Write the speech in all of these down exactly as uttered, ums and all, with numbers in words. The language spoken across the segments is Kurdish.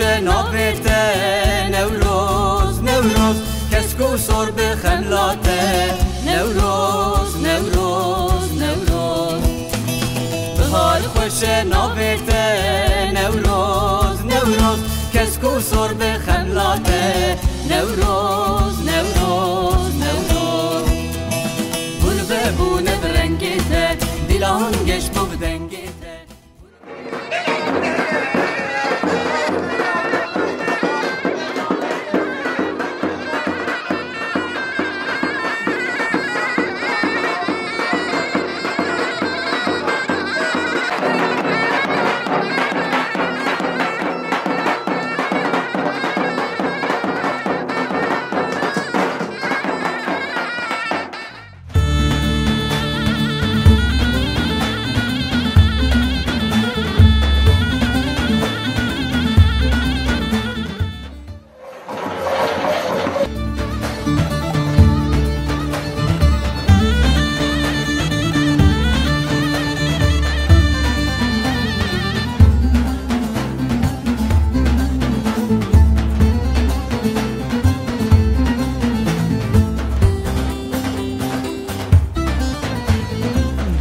Navê te Newroz, Newroz, kesk û sor bi xemla te. Newroz, Newroz, Newroz. Bihar xweş e navê te Newroz, Newroz, kesk û sor bi xemla te. Newroz, Newroz, Newroz. Gul vebûne bi rengê te, dilan geş bû bi dengê te.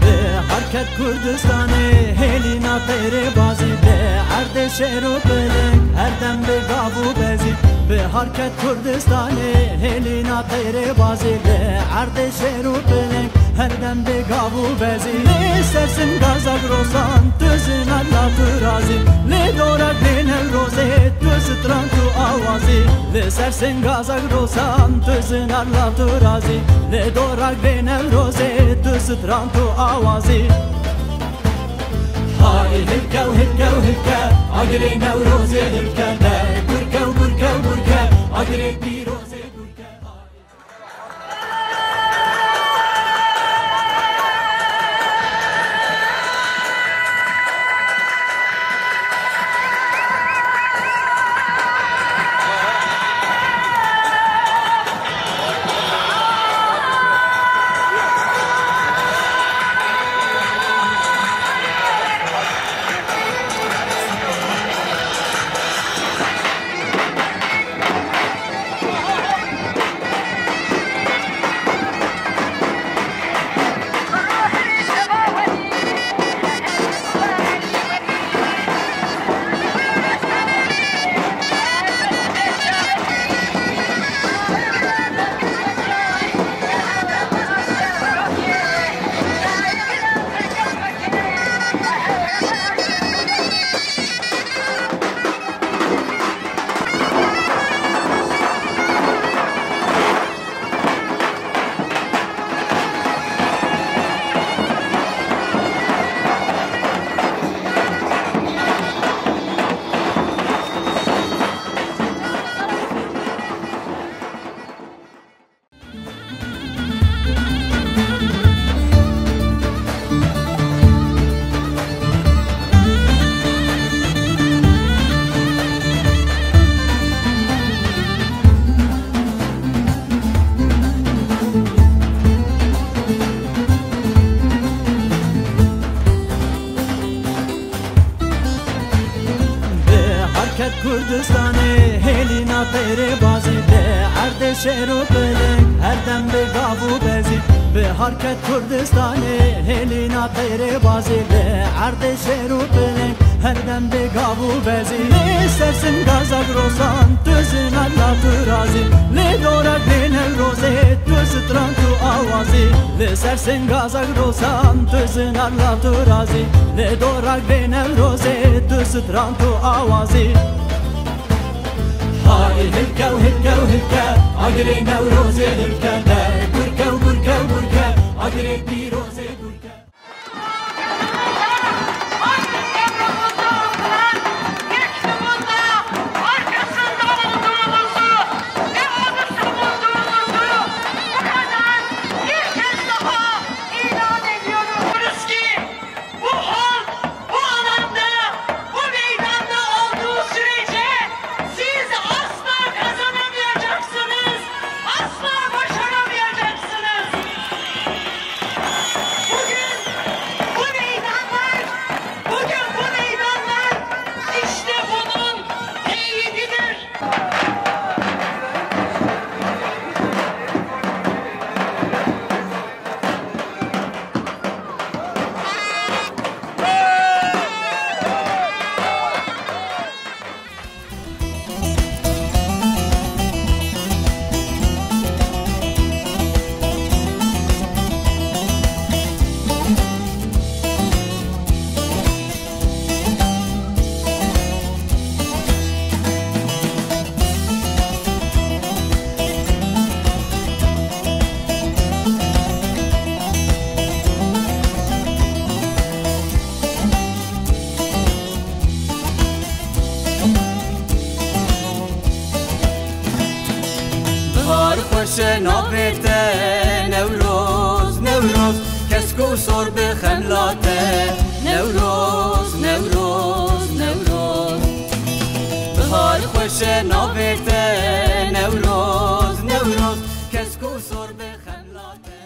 Bihar ket Kurdistanê, hêlîna teyrê bazî, li erdê şêr û piling, her dem bi gav û bezî. Bihar ket Kurdistanê, hêlîna teyrê bazî, li erdê şêr û piling, her dem bi gav û bezî. Li ser singa Zagrosan, tu zinar la tu razî, li dora Newrozê, tu stran tu awazî. Li ser singa Zagrosan, tu zinar la tu razî, li dora Newrozê, tu stran tu awazî. Hay hilke û hilke û hilke, agirê Newrozê hilke, de gurke û gurke û gurke, agirê pîrozê gurke. Bihar ket Kurdistanê, hêlîna teyrê bazî, li erdê şêr û piling, her dem bi gav û bezî. Bihar ket Kurdistanê, hêlîna teyrê bazî, li erdê şêr û piling, her dem bi gav û bezî. Li ser singa Zagrosan, tu zinar la tu razî, li dora Newrozê, tu stran tu awazî. Li ser singa Zagrosan, tu zinar la tu razî, li dora Newrozê, tu stran tu awazî. Hay hilke û hilke û hilke, agirê Newrozê hilke, de gurke û gurke û gurke, agirê pîrozê gurke. Arkasında olduğumuzu ve onu savunduğumuzu bu kadar bir kez daha ilan ediyoruz ki bu halk bu alanda, bu meydanda olduğu sürece siz asla kazanamayacaksınız, asla başaramayacaksınız. Navê te Newroz, Newroz, kesk û sor bi xemla te. Newroz, Newroz, Newroz. Bihar xweş e navê te Newroz, Newroz, kesk û sor bi xemla te.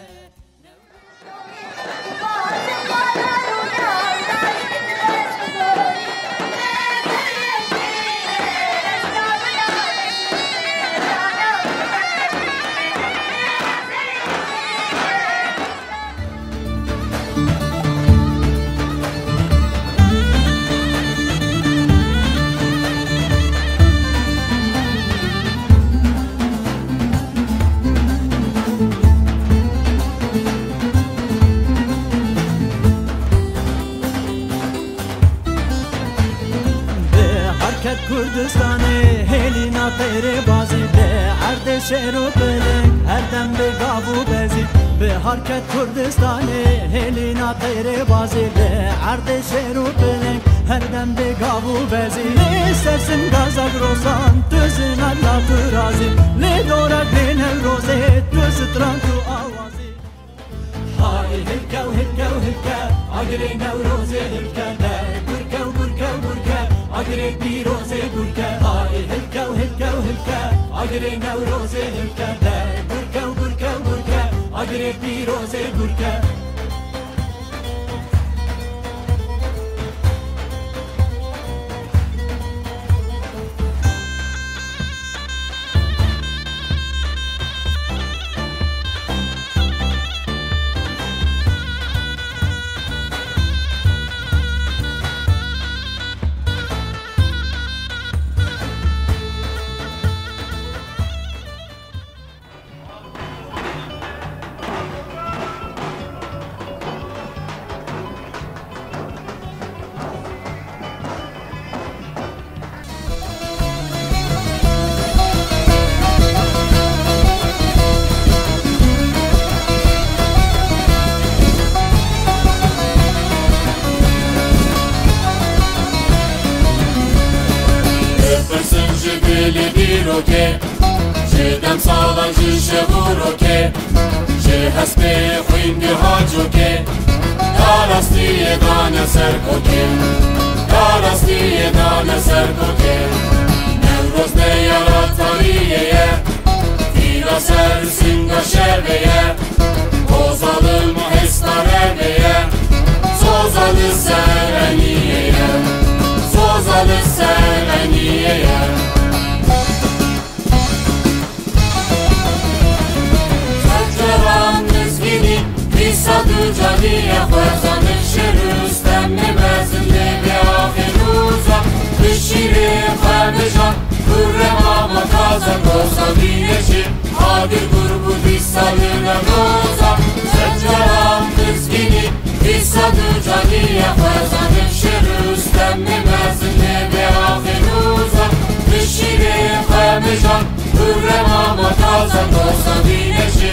Bihar ket Kurdistanê, hêlîna teyre bazî, bi erdê şêr û piling, her dem bi gav û bezî. Bihar ket Kurdistanê, hêlîna teyre bazî, bi erdê şêr û piling, her dem bi gav û bezî. Li ser singa Zagrosan, tu zina la tu razî, li dora dê Newrozê, tu stran tu awazî. Hay hilke û hilke û hilke, agirê Newrozê hilke de, gurke û gurke û gurke, agirê pîrozê gurke. Hay hilke û hilke û hilke, agirê Newrozê hilke de, gurke û gurke û gurke, agirê pîrozê gurke. Bipirsin ji dilê dîrokê, ji demsalan ji şev û rokê, ji hespê xwîn giha cokê, da rastiyê dane ser kokê, da rastiyê dane ser kokê. Newroz ne yara tariyê ye, vîra ser singa şevê ye. O zalim hêsta revê ye, soza li ser eniyê ye, soza li ser eniyê ye. Sed caran mizgînî, dîsa du canî ye xwezanê şêr Rûstemê mezin lê bê axê nûza. Bi şîrê xwe bijan, kurre mama taze doza bîne jî. Agir gur bû dîsa li Newroza, sed caran mizgînî, dîsa du canî ye xwezanê şêr Rûstemê mezin lê bê axê nûza. Bi şîrê xwe bijan, kurre mama taze doza bîne jî.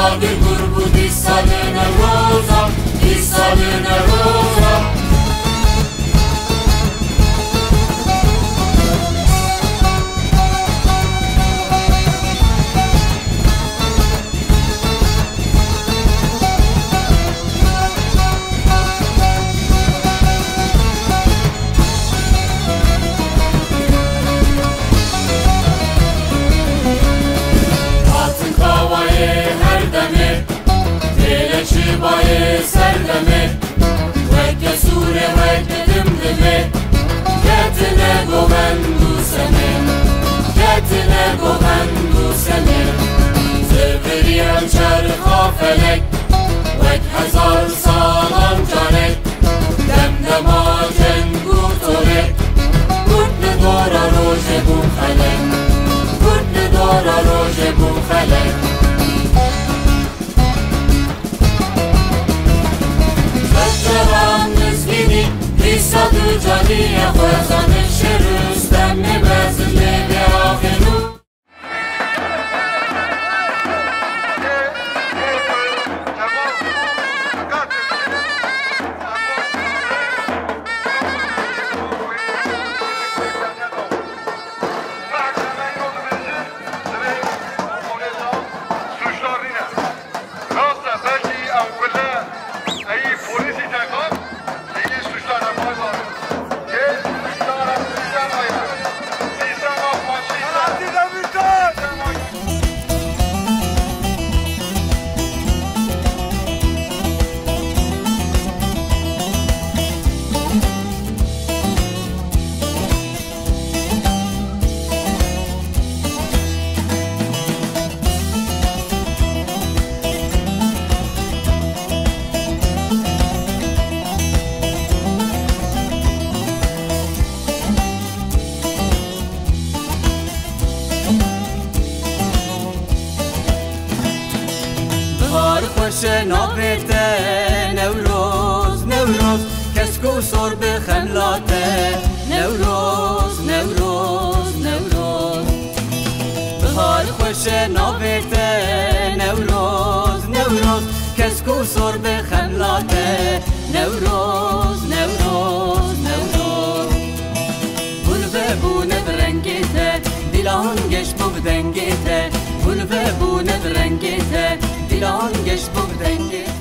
Agir gur bû dîsa li Newroza, dîsa li Newroza. Hatin kawayê her demê, Lêle çibayê serdemê, weke sûrê weke dimdimê, ketine govend û semê, ketine govend û semê. Ziviriyan çerxa felek, wek hezar salan carek, dem dema ceng û tolek, Kurd li dora rojê bû xelek, Kurd li dora rojê bû xelek. Sed caran mizgînî, dîsa du canî ye xwezanê şêr Rûstemê mezin lê bê axê nû. Şe navê te Newroz, Newroz, kesk û sor bi xemla te. Newroz, Newroz, Newroz. Bihar xweş e navê te Newroz, Newroz, kesk û sor bi xemla te. Newroz, Newroz, Newroz. Gul vebûne bi rengê te, dilan geş bû bi dengê te. Gul vebûne bi rengê te, dilan geş bû bi dengê te.